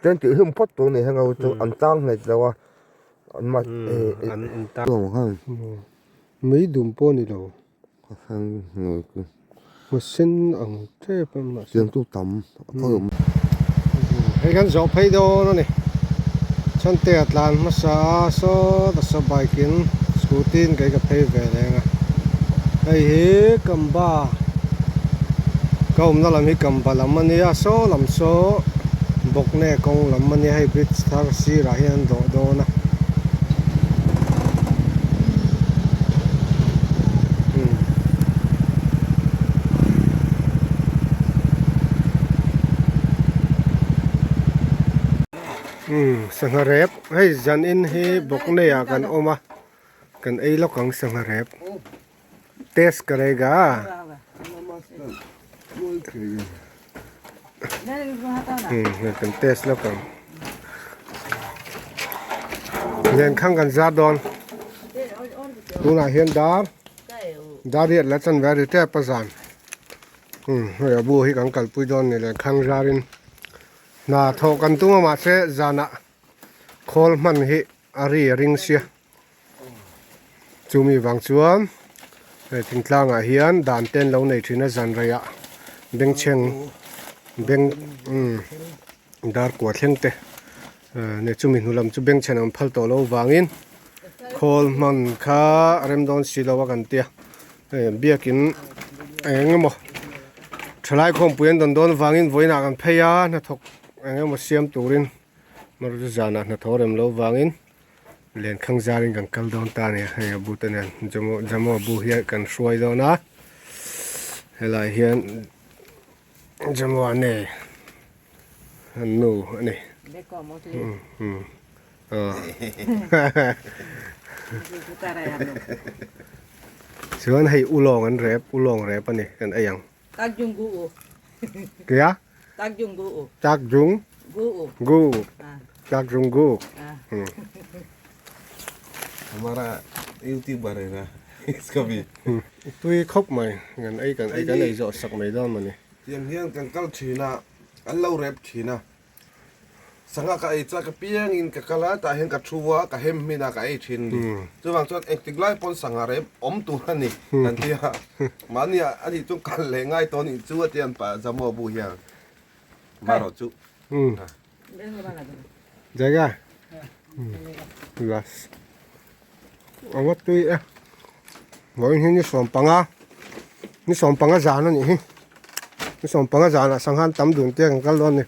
Chuan tih hlum phawt tur a ni heng ho chu an tang nghet lo a an mah Mei dum pawh a ni lo. Hmusin ang tep a mahse. Tiang chu tam a khawi awm. Hei kan zawh phei dawn a ni. Chhante a tlan hmasa a saw ta saw bike in scooty in kei ka phei ve leng a. Hei hi Kamba ka awmna lam hi Kamba lam a nia saw lam saw Bawkne kawng lam a nia hei bridge thar sirah hian an dawh dawn a. Sangha rep hei zan in hi bawk nei ah kan awm a kan ei lawk ang sangha rep test ka rei ga hei kan test lawk ang len khang kan zar dawn tunah hian dar dar riat la chan ve a ri tep a zan hei a bu hi kan kalpui dawn a ni len khang zarin hna thawh kan tum a mahse zanah khawl hman hi a ri a ring sia. Chumi vang chuan hei thingtlang ah hian dan te an lo nei thin a zan reiah bengchheng beng umm dar kua thleng te ne chumi hnu lam chu bengchhen an phal tawh loh vangin khawl hman kha a rem dawn si lo a kan tia hei biakin eng emaw thalai khawmpui an dawn dawn vangin vawiinah kan phei a hnathawk eng emaw siam turin amaherawhchu zanah hnathawh rem loh vangin. Lenkhang zarin kan kal dawn ta a ni hei a bu te nen Jammu Jammu a bu hian kan hruai dawn a helai hian Jammu a nei an nu a ni chuan hei ulawng an rep ulawng rep a ni kan ei ang. Kia? Tak jung gu tak jung gu. Hamara youtuber hai na iska bhi. Tui khawp mai kan ei kan ei kan ei zawh sak mai dawn mawni. Tiang hian kan kal thin a, an lo rep thin a. Sangha ka ei chak apiangin ka kal a, tah hian ka thu a, ka hem hmin a, ka ei thin ni. Chuvang chuan engtik lai pawn sangha rem awm tur a ni kan ti a. Mahni ah a nih chu kal leh ngai tawh a nih chu a ti an pah Jammu bu hian marawh chu. Jaiga Las Anga tui e Vawiin hi ni sawmpanga ni sawmpanga zan a nih hi ni sawmpanga zanah sangha an tam dun te kan kal dawn a ni.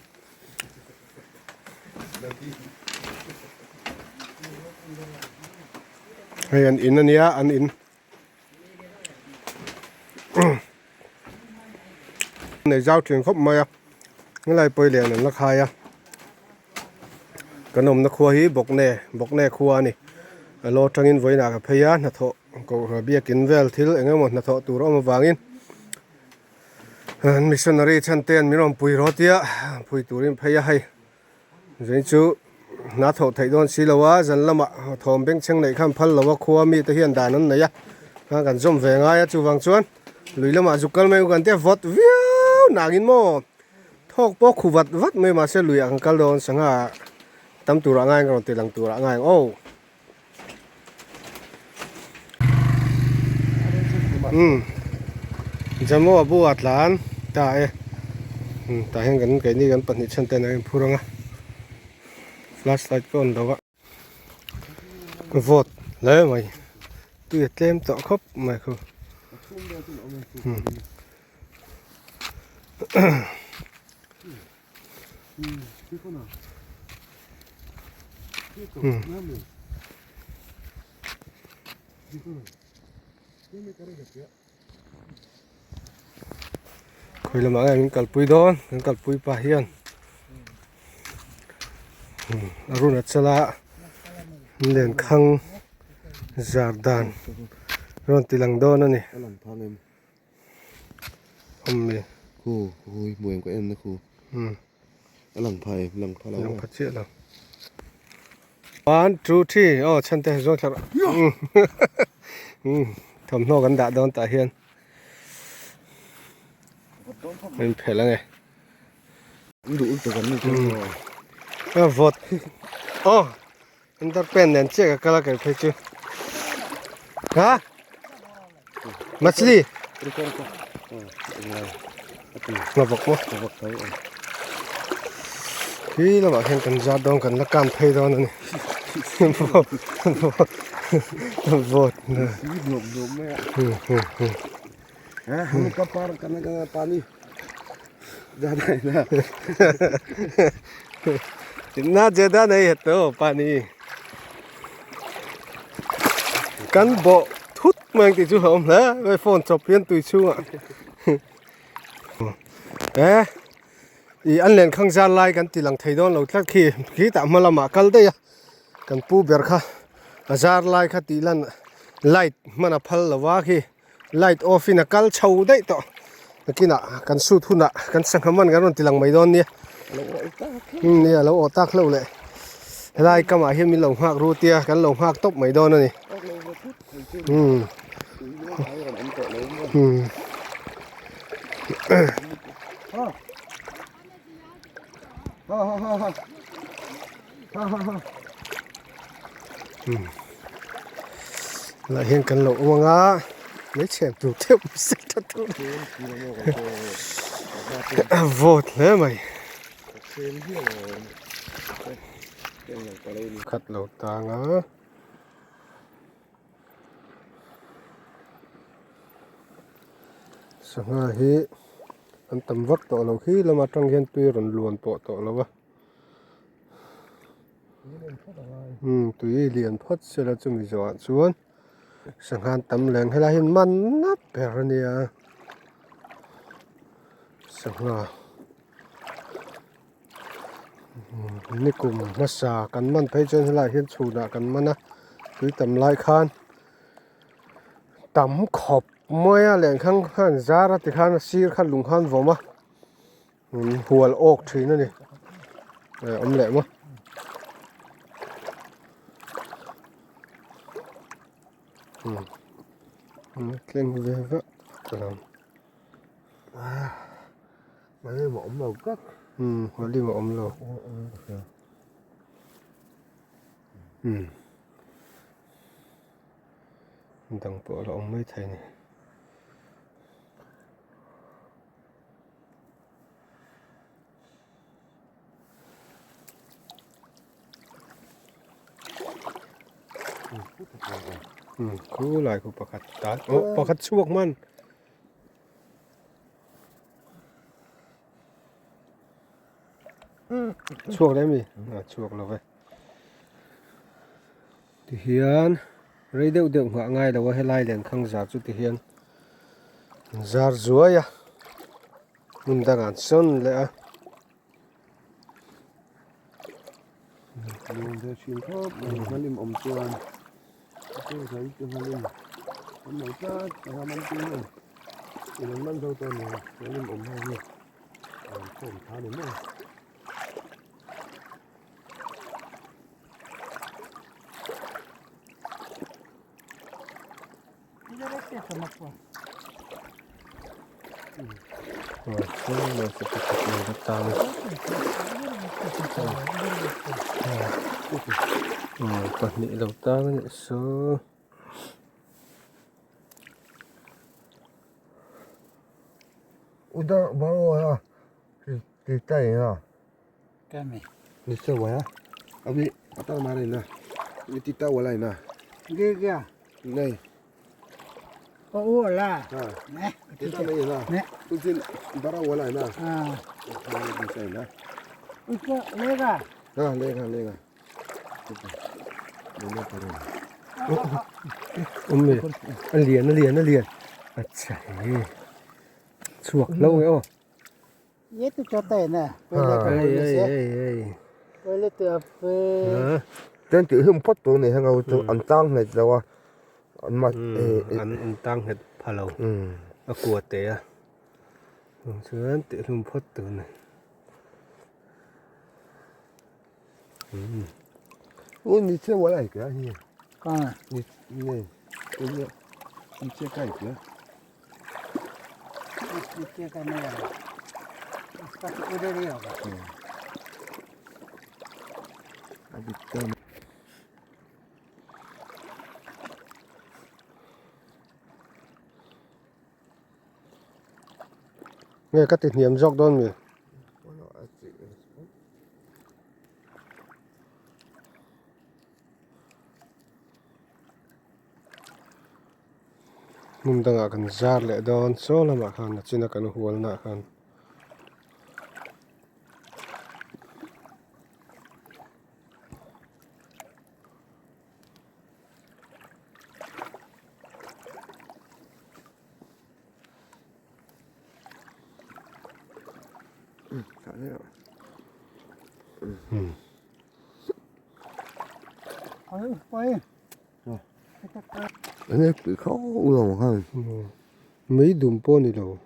Hei an in a nia an in nei zau thin khawp mai a helai pawh hi lian an la khai a kan awmna khua hi bawkne bawkne khua a ni a lo atangin vawiinah ka phei a hnathawh kohhran biakin vel thil eng emaw hnathawh tur a awm avangin. An missionary chhan te an min rawn pui rawh tia pui turin phei a hei zui chu hna thawh theih dawn si lo a zan lamah thawm bengchheng neih khan phal lo a khua mi te hian dan an nei a kha kan zawm ve ngai a chuvang chuan lui lamah zuk kal mai kan tia vawt viau nangin maw thawk pawh khu vat vat mai mahse luiah kan kal dawn sangha tam turah ngai ang rawn ti lang turah ngai ang aw. Umm Jammu a bu a tlan ta e umm tah hian kan keini kan pahnih chhan ten an inphur ang a flash light ka on lo a vawt hle mai tui a tlem tawh khawp mai khu umm. Khawi lamah nge min kalpui dawn kan kalpui pah hian Arunachala lenkhang zar dan rawn ti lang dawn a ni. Awm e. Khu hui hmuh em ka en na khu. Umm. A lang pha em lang pha lo. Lang pha chiah lo. 1 2 3 aw chhan te zawng thla rawh. Umm thawmhnaw kan dah dawn tah hian. In phelh ange. A vawt aw underpant nen chiah ka kal a kei phei chu ha machli ngavawk maw khi lamah khian kan zar dawn kan la kam phei dawn a ni vawt इतना ज्यादा नहीं है तो पानी kan bo thut mang ti chu hom la vai phone chop hian tui chungah e i an len khang zar lai kan ti lang thei dawn lo tlat khi khi tah hma lamah kal daih a kan pu ber kha a zar lai kha tih lan light hman a phal lo va khi. Light off in a kal chho daih tawh. Nakinah kan shoot hunah kan sangha man kan rawn ti lang mai dawn nia. Umm nia lo awh tak hlauh leh. Helai kamah hian min lo nghak ru tia kan lo nghak tawp mai dawn a ni. Umm. Umm. Lah hian kan lo awm anga mai chhian tur theuh se tha tur a vawt hle mai khat lo tang a. Sangha hi an tam vak tawh lo khi lama tang hian tui a rawn luan pawh tawh lo a umm tui lian phawt sela chumi zawhah chuan sangha an tam leh ang helai hi man nap ber a nia sangha. Nikum hmasa kan man phei chuan helaiah hian chhunah kan man a tui tam lai khan tam khawp mai a lehkhang khan zar a tikhan a sir kha lung khan vawm a hual awk thin a ni awm leh maw. Tleng ve vek ang. Hmalim a awm lo tlat. Umm hmalim a awm lo. Umm dang pawh a la awm mai thei a ni. Umm khulai khu pakhat tan oh pakhat chhuak hman. Chhuak leh mi a chhuak lo ve tihian rei deuh deuh nghah ngai lo a helai lenkhang zar chu tihian an zar zuai a hmun dangah an sawn leh a. Pahnih lo tang a nih saw. A lian a lian a lian acha he chhuak lo nge aw. Chuan tih hlum phawt tur a ni heng ho chu an tang nghet lo a an tang nghet pha lo a kua te a chuan tih hlum phawt tur a ni. Nge ka ti hniam zawk dawn mi? Hmun dangah kan zar leh dawn saw lamah khan a china kan hualna ah khan. Mei dum pawh a ni lo.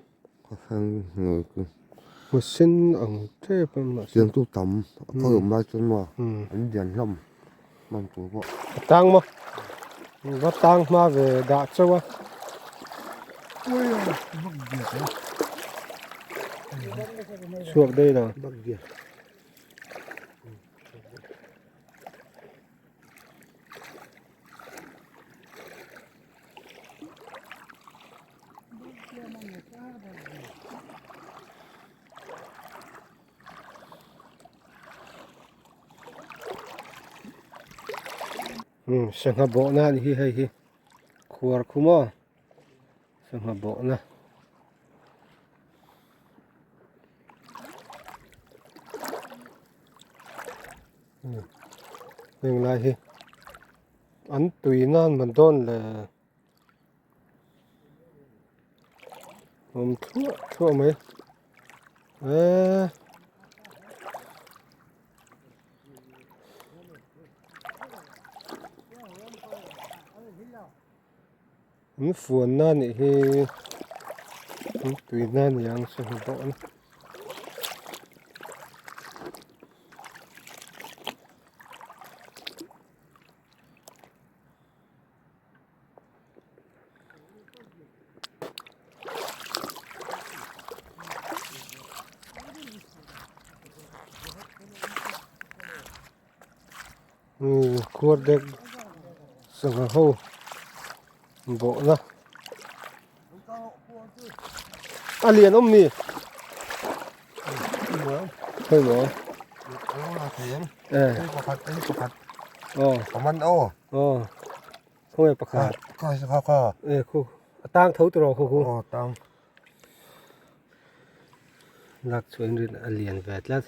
Hmusin ang tep a mahse. Tiang chu tam a khawi awm lai chuan maw an lian hlawm hman tur pawh. A tang maw va tang hma ve dah chauh a. Chhuak daih lo. Sangha bawhna a ni hi hei hi khuar khu maw sangha bawhna. Heng lai hi an tui nan man dawn le. Awm thluah thluah mai eee in fuan na nih hi in tui na ni ang sangha bawk a ni. Khuar dek sangha ho bawhna a lian awm mi hei maw aw. Khawnge pakhat? Kha kha kha. E khu a tang tho tur aw khu khu. Aw tang. Lak chuan rin a lian ve tlat.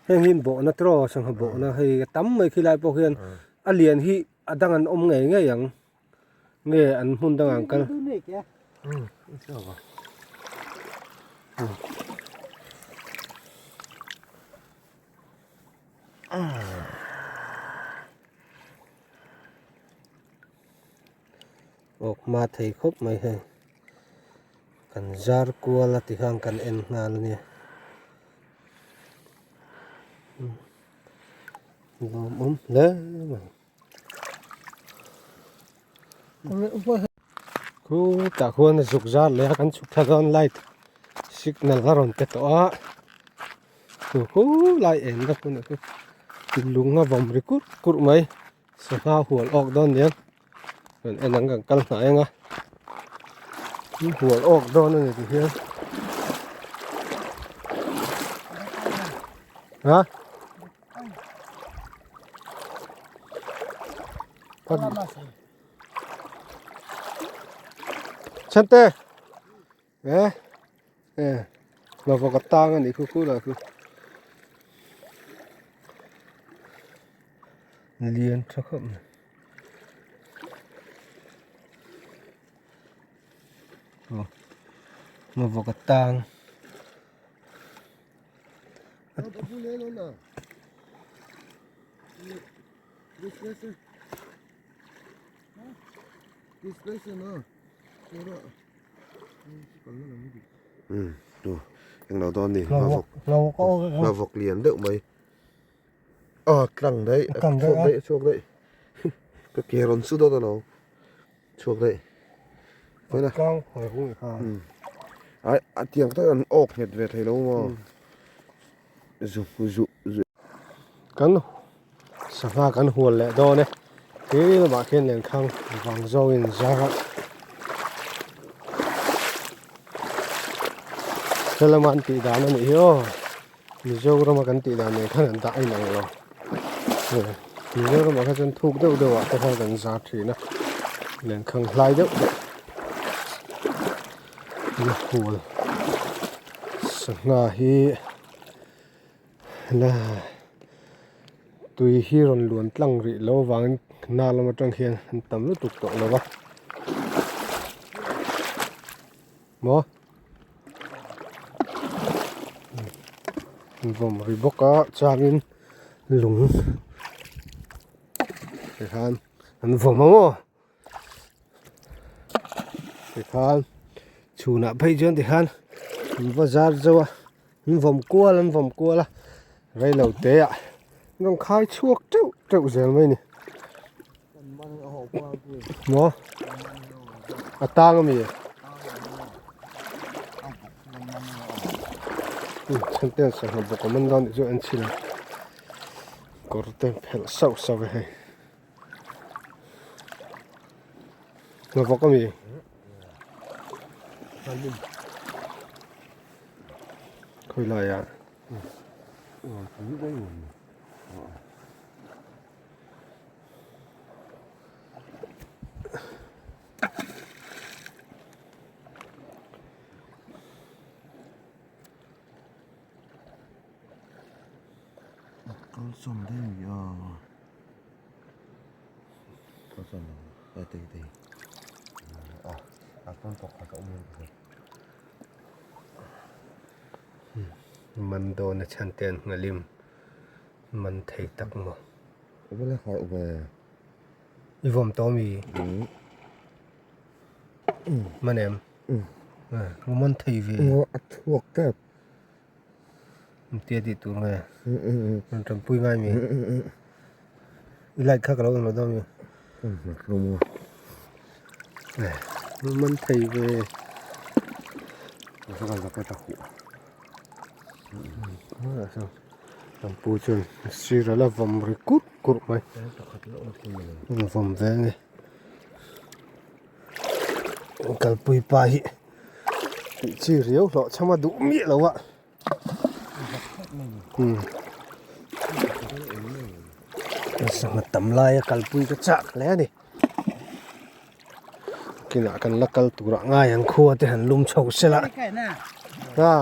Heng hi bawhna tiraw sangha bawhna hei a tam mai khi lai pawh khian a lian hi a dang an awm ngei ngei ang. Nge an hmun dangah an kal. Awk hma thei khawp mai hei kan zar kual a tikhan kan en nghal a nia lawmawm hle mai khutah khuan a zuk zar leh a kan chhuk thla dawn light signal a rawn pe tawh a. Chu khulai eng na hmunah chu lung a vawm ri kurh kurh mai sangha hual awk dawn nia rawn en ang kan kal hnai ang a hual awk dawn a ni ti hian ha Chante Eh eh lova ka tang a nih khu khu lah khu lian tha khawp mai aw lova ka tang. Umm tu englo dawn ni nghavawk lian deuh mai aw tlang daih a chhuak daih a chhuak daih ka ke rawn su dawt alawm chhuak daih umm. Ai a tiang tak an awk nghet ve thei lo maw zu zu zu. Kan sangha kan hual leh dawn e ti lamah khian lenkhang vang zawngin zar a helama an tih dan a nih hi aw Mizoram a kan tih dan nen khan an dah a inang lo Mizoram ah kha chuan thuk deuh deuh ah te khan kan zar thin a lenkhang hlai deuh deuh la hual sangha hi la tui hi rawn luan tlang rih loh avangin hna lam atang hian an tam lutuk tawh lo va maw vawm ri bawk a chuanin lung tikhan an vawm ang aw. Tikhan chhunah phei chuan tikhan an va zar zauh a an vawm kual an vawm kual a reilo te ah an rawn khai chhuak teuh teuh zel mai a ni maw a tang ami chhan te sangha bawk a man dawn tih chu an chhin a kawr te phelh sauh sauh a hei. Hna vawk ami khawi lai ah Kalsawm daih mai a. Man dawn a chhan te an nghalim man thei tak maw. I vawm tawh ami? Man em? Man thei ve. Engtia tih tur nge? Rawn tanpui ngai mi? I light kha ka lo awm lo dawn mi? Man thei ve. Lampu chuan sir a la vawm ri kurh kurh mai. Vawm ve a ni. Kalpui pa hi tih chi riau hlawh chham a duh miah lo a sangha tam laia kalpui ka chak hle a ni kinah kan la kal turah ngai ang khua te han lum chho sela a.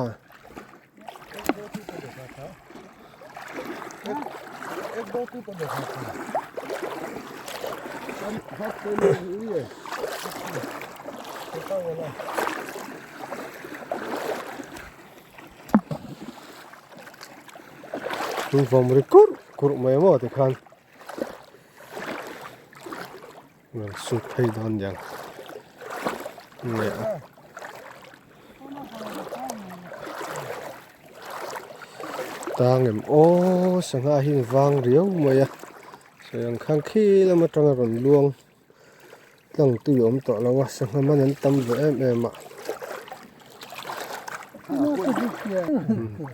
Vawm ri kurh kurh mai maw tikhan rawn sut phei dawn niang nge a. Tang em aw sangha hi vang riau mai a sawi ang khan khi lam atanga rawn luang tlang tui a awm tawh lo a sangha man an tam ve em em a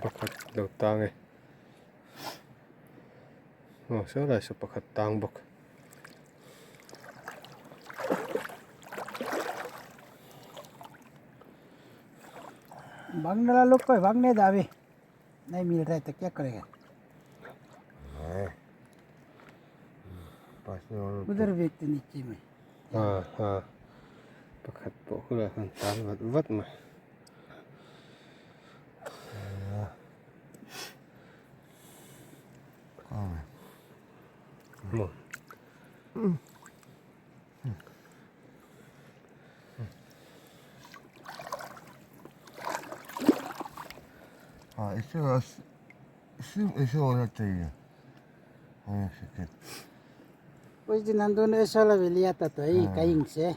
pakhat lo tang e aw saw lai saw pakhat tang bawk. भागने लोग कोई भागने दे अभी नहीं मिल रहा है तो क्या करेगा उधर व्यक्ति नीचे में ha ha pakhat pawh hunah khan tan vat vat mai maw उस दिन हम दोनों ऐसा वाला भी लिया था तो यही कहीं से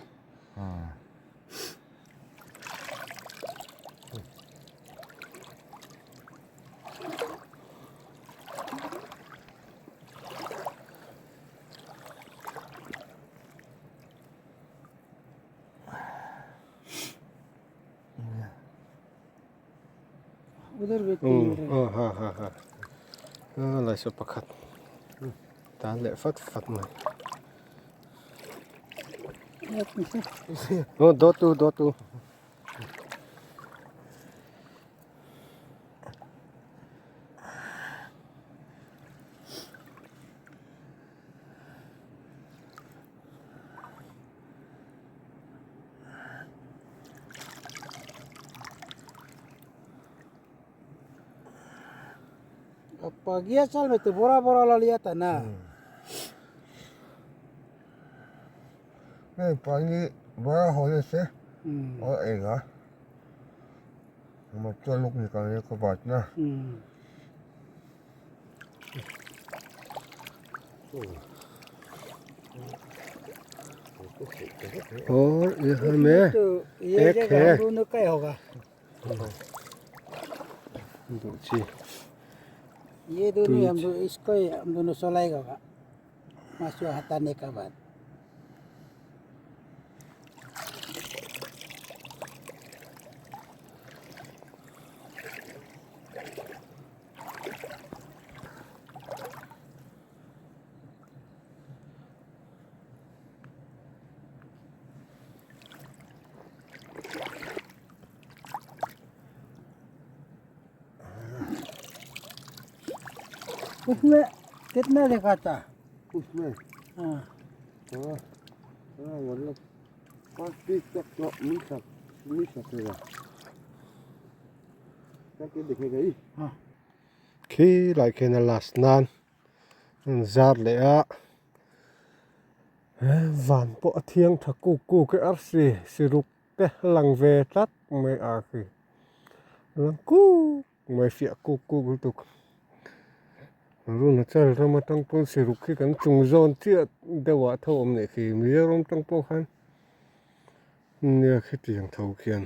उधर भी तीन रहे Oh ha ha ha ah laisa pakhat tan leh fat fat mai oh do tu do tu गया साल में तो बोरा बोरा ला लिया था ना नहीं पानी बड़ा होने से और आएगा बच्चा लोग निकालने के बाद ना और ये हमें तो ये एक जगह है। दोनों का ही होगा जी ये दोनों हम दो इसको ही हम दोनों सोलाएगा होगा मासू हटाने के बाद उसमें कितना देखा था उसमें हाँ थोड़ा थोड़ा मतलब पाँच पीस तक तो मिल सक मिल सकेगा क्या क्या दिखेगा ही हाँ khi lai khian a last nan an zar leh a van pawh a thiang tha kuk kuk a arsi siruk te lang ve tlat mai a khi lang kuk mai fiah kuk kuk lutuk Arunachal ram atang pawn siruk hi kan chung zawn chiah deuh ah tho awm nei khi Mizoram tang pawh khan nia khitiang tho khian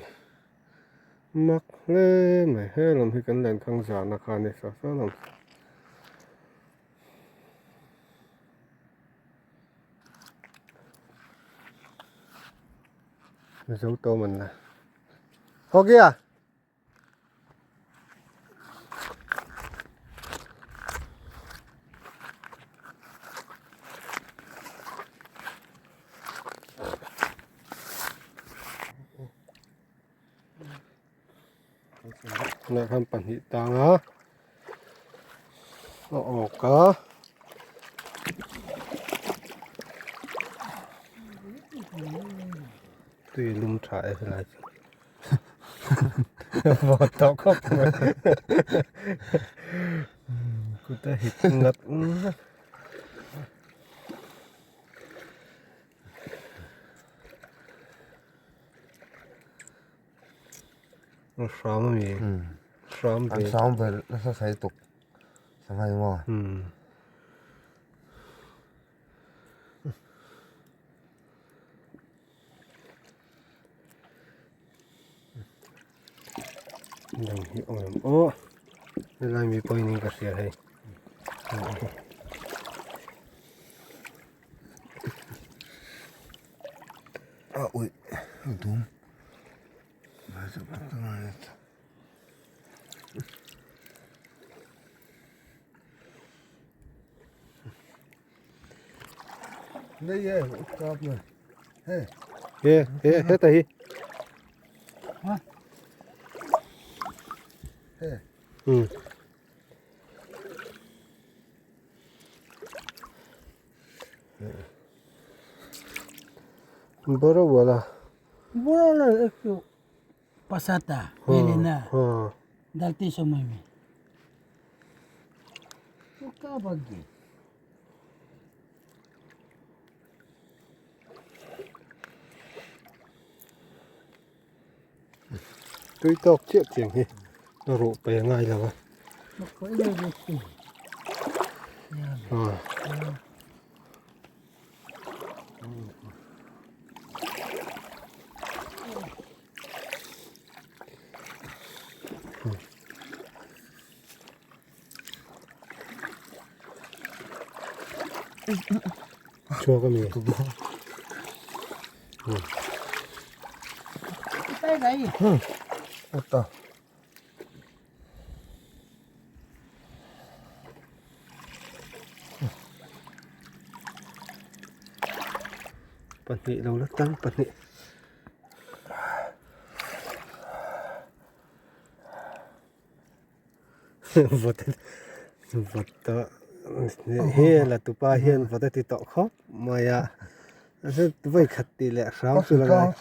mak hle mai he lam hi kan lenkhang zahna kha a ni sa sa lam. Mizo tawm an la ho gaya. Tunah khan pahnih tang a a awk a. Tui lum tha e helai chu vawt tawh khawp mai kut a hit ngat ngat. Hram a mi hram an ve hram ve nasa sai tuk sangai maw dang hi awm em aw helai mi pawhin in ka hria hei. A ui dum Đây è cọp này. Hey. He he heta hi. Ha? Hey. बरं वाला बड़ा एक पसाता पहले ना हाँ डालते समय में वो क्या भाग गया tui tawk chiah chiang hi a ruh pe ngai lo a. Chhuak a mi. Pahnih lo la tang pahnih. Vawt vawt tawh he la tupa hian vawt a ti tawh khawp mai a vawi khat tih leh hram chu la ngai.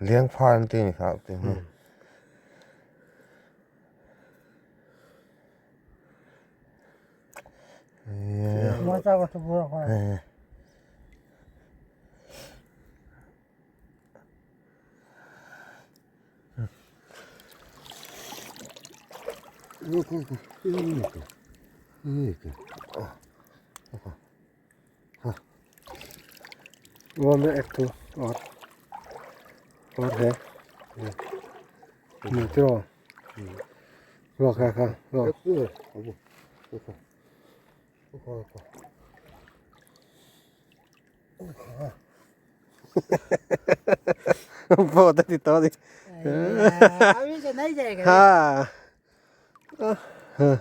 Liang phar an ti a ni kha tih hi. वो में एक ठो और और है tiro ro kha kha ro बहुत अच्छी तो दी अभी से नहीं जाएगा हाँ हाँ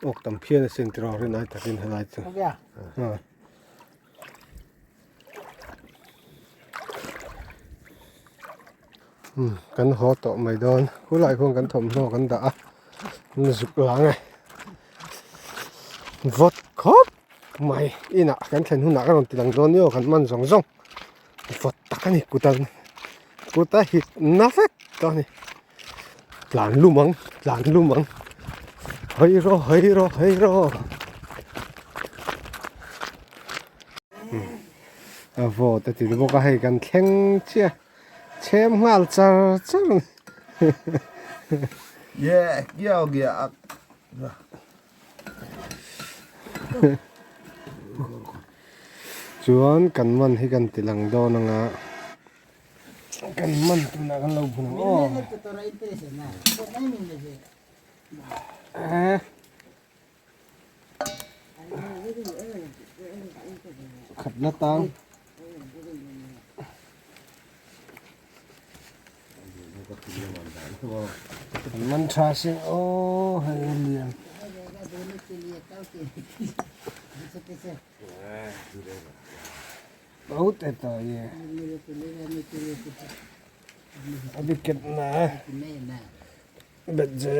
Awk tam phian asin tiraw rin ai takin helai chu. Kan haw tawh mai dawn khulai khuan kan thawmhnaw kan dah a zuk lang e vawt khawp mai inah kan thlen hunah ka rawn ti lang dawn ni aw kan man zawng zawng vawt tak a ni kut a kut a hit na vek tawh a ni. Tlan lum ang tlan lum ang hawi rawh hawi rawh hawi rawh a vawt a ti bawk a hei kan thleng chiah chhem nghal char char a ni. Chuan kan man hi kan ti lang dawn ang a. Kan man tunah kan lo bun ang aw. Khat na tang. Kan man tha sin aw hei a lian. बहुत है तो ये अभी कितना है बच्चे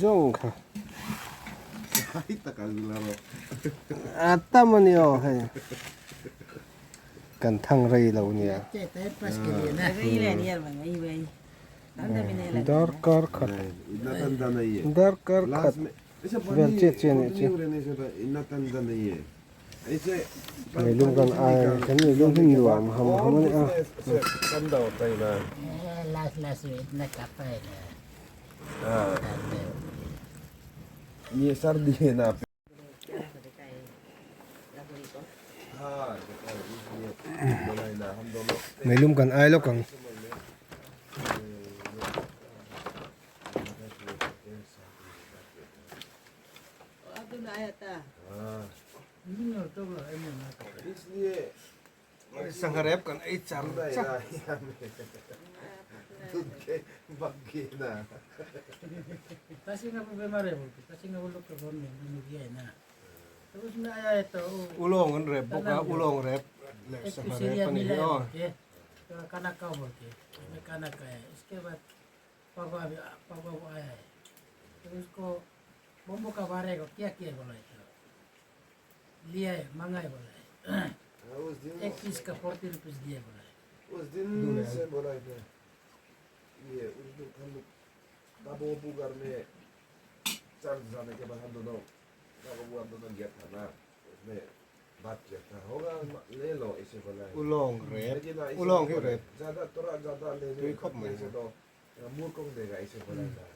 जोंग खा आता मनी ओ है kan thang rei lo nia darkar khat darkar khat vel chiah chiah a nih chu Meilum kan ai kan meilum hi nuam ham ham a ni a. Meilum kan ai lawk ang. Sangha rep kan ei char char. Ulawng an rep bawk a, ulawng rep leh sangha rep a ni hi aw. उस दिन से बोला है ये उस दिन हम लोग दाबो बुगर में चर्च जाने के बाद हम दोनों दाबो बुगर दोनों गया था ना, उसमें बात किया था, होगा ले लो इसे बोला है। Ulawng rep लेकिन ना इसे ulawng hi rep ज्यादा थोड़ा ज्यादा ले tui khawp mai से तो मुंह कम देगा इसे बोला था।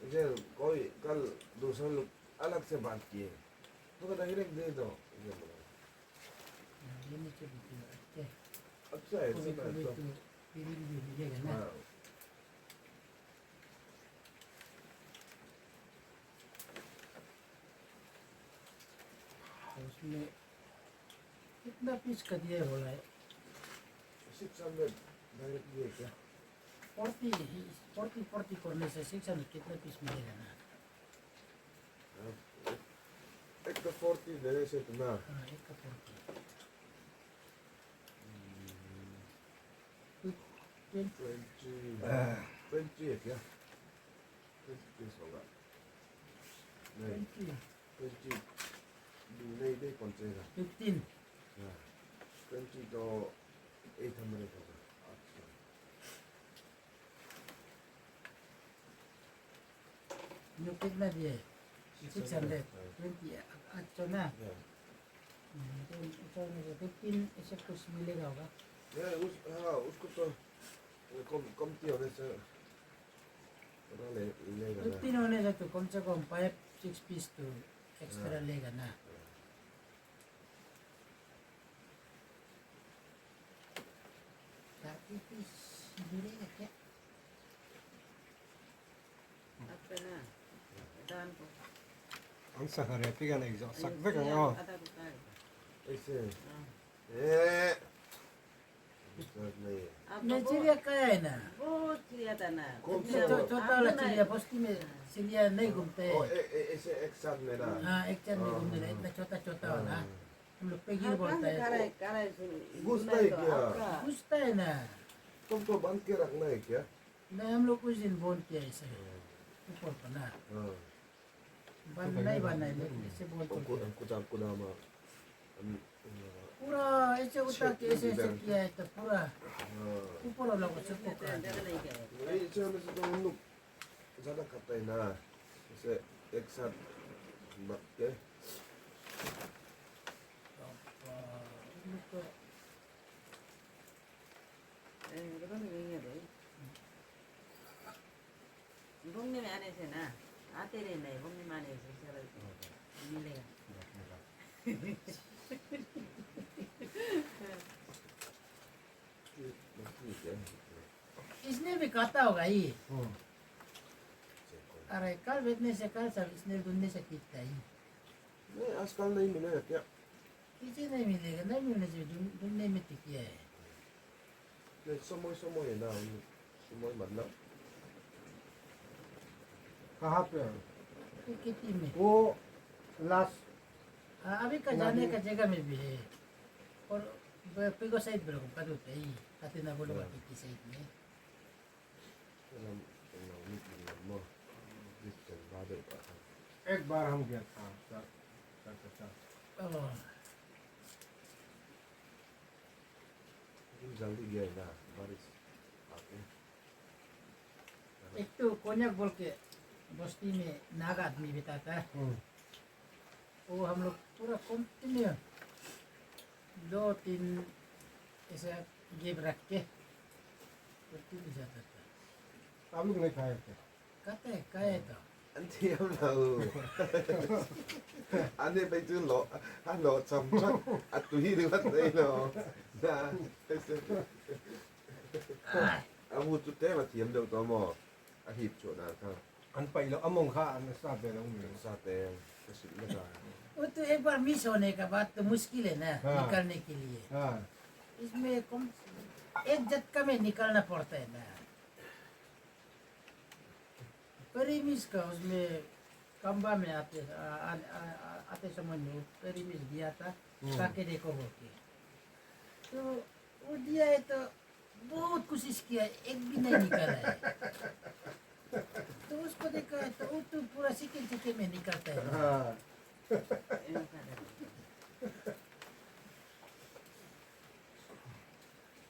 इसे कोई कल दूसरे लोग अलग से बात किए तो कहता डायरेक्ट दे दो इसे बोला। ये नीचे भी अच्छे। अच्छा है। कभी सुना कभी तो तो फीलिंग भी मिलेगा ना। हाँ। तो उसमें कितना पीस का दिया बोला है? 600 डायरेक्ट दिए क्या? 40 40 40 करने से 600 कितना पीस मिलेगा ना? एक तो 40 देने से तो ना। हाँ, एक का 40, 20। 20 है क्या? 20 पीस होगा नहीं? 20। 20 नहीं, नहीं पहुंचेगा। 15। हाँ, 20 तो 800 होगा। अच्छा। जो कितना दिए? 600 20 अच्छा ना। तो 15 ऐसे कुछ मिलेगा होगा। नहीं, उस हाँ, उसको तो कम कमती होने से थोड़ा ले लेगा ना। 15 होने से तो कम से कम 5 6 पीस तो एक्स्ट्रा लेगा ना। 30 पीस मिलेगा क्या? अच्छा ना दान को। An sangha rep hi kan ei zawh sak vek ang aw. आधा रुपया। ऐसे ए नहीं है। आप नहीं, चिड़िया का है ना। बहुत चिड़िया था ना। कौन ये सा? तो छोटा वाला चिड़िया, बस्ती में चिड़िया नहीं घूमते ओ हैं। ऐसे एक साथ में ना। हाँ, एक चंद में घूमने लगे, इतना छोटा छोटा वाला हम लोग पेगिर बोलता है। घुसता है क्या? घुसता है ना। तुमको बांध के रखना है क्या? नहीं, हम लोग उस दिन बोल किया ऐसे ऊपर पर ना। हाँ। बंद नहीं बना है, लेकिन ऐसे बोल हमको तो हमको हमको नाम हम पूरा ऐसे उठा के ऐसे ऐसे किया है तो पूरा हाँ। ऊपर वाला को सबको कर दिया। नहीं, ऐसे होने से तो उन लोग ज्यादा खाता है ना, ऐसे एक साथ रख के। तो उन लोग को घूमने में आने से ना आते रहे, नहीं घूमने में आने से चलो मिलेगा। ठीक है। इसने भी खाता होगा ये। अरे कल बेचने से कल सब इसने ढूंढने से पीटता ही। नहीं, आजकल नहीं मिलेगा क्या? किसी नहीं मिलेगा, नहीं मिलने से ढूंढने में तो किया है। नहीं, समय समय है ना, समय मतलब कहाँ पे? तो कितनी में वो लास्ट। हाँ, अभी का जाने का जगह में भी है और पिगो साइड पर का होता है आते ना बोलो की साइड में। एक बार हम गया था सर सर के साथ। जल्दी गया ना बारिश आके। एक तो कोन्याक बोल के बस्ती में नाग आदमी बिताता है। वो हम लोग पूरा कंटिन्यू 2-3 ऐसा गेप रख के कंटिन्यू जाता था। आप लोग नहीं खाए थे? कहते हैं कहे तो Anh thiêm là anh đi bây giờ lọ anh lọ chầm chắc anh tùy được bắt đây lo na anh mua chút té mà thiêm được đó mà anh hiệp chỗ nào ta. An pai lo among kha an sa be lo mi. Sa té cái sự là वो तो एक बार miss होने के बाद तो मुश्किल है ना हाँ। निकलने के लिए। हाँ। इसमें कम एक झटका में निकलना पड़ता है ना। पेरीमिस का उसमें कंबा में आते आ, आ, आ, आते समय में पेरीमिस दिया था, खा के देखो बोल के, तो वो दिया है तो बहुत कोशिश किया, एक भी नहीं निकला है। तो उसको देखा है तो वो तो पूरा सिके सिके में निकलता है ना। हाँ।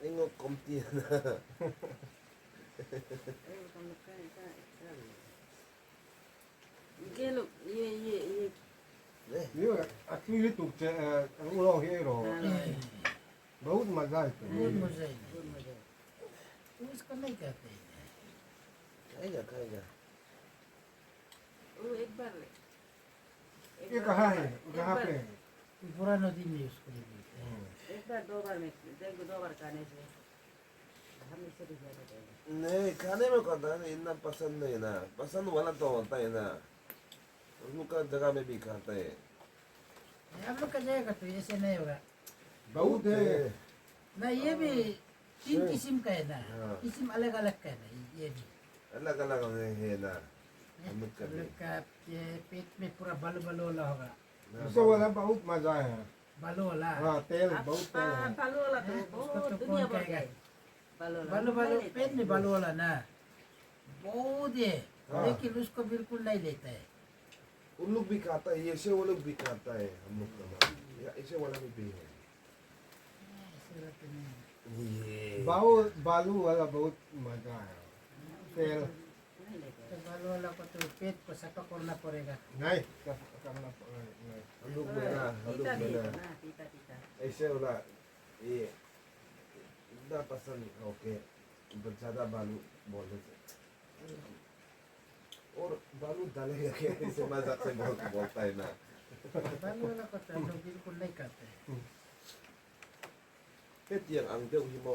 Engo komti na. A tui lutuk che ulawng hi ei rawh. Bahut maza ai tui. Bahut maza ai. Usko nahi khate hai. Khayega khayega. Ye kaha hai? Kaha pe hai? पूरा नदी में उसको भी बोलते हैं। एक बार दो बार में दो बार खाने से हम इससे भी ज्यादा खाएंगे। नहीं खाने में कहता है इतना पसंद नहीं ना पसंद वाला तो होता है ना उन लोग का जगह में भी खाता है आप लोग का जाएगा तो ऐसे नहीं होगा बहुत है ना ये भी तीन किस्म का है ना हाँ। किस्म अलग अलग का है ना ये भी अलग अलग है ना हम लोग का हम भी लोग का ये पेट में पूरा बालू बालू वाला होगा उससे वाला बहुत मजा है बालू वाला हाँ तेल बहुत तेल है बालू वाला तो उसको बहुत तो दुनिया कौन भर खाएगा का है। बालू वाला बालू बालू नहीं लेता पेट में बालू वाला ना बहुत है लेकिन उसको बिल्कुल नहीं लेता है उन लोग भी खाता है ऐसे वो लोग भी खाता है हम लोग का या ऐसे वाला भी भी है ऐसे वाला तो नहीं ये बालू बालू वाला बहुत मजा है तेल नहीं लेता तो बालू वाला को तो पेट को सफा करना पड़ेगा नहीं करना नहीं हम लोग में ना हम लोग तीता में भी ना है ना तीता तीता ऐसे वाला ये इतना पसंद ओके ज़्यादा बालू बोलने से और बालू डालेगा क्या ऐसे मजाक से बहुत बोलता है ना बालू वाला को तो हम लोग बिल्कुल नहीं खाते हैं เฮ็ดอย่างอังเดียวฮิโม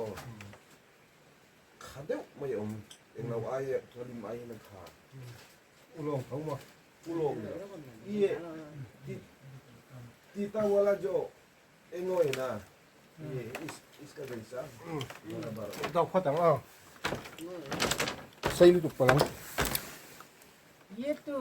ขาเดียวไม่อมเองเราไอ้ทลิมไอ้นั่นขา ulong thấu mà อุโลงเนี่ยये तीता वाला जो एंगो है ना ये इस इसका जैसा बराबर đọc phát tặng à xây liên tục vào lắm ये तो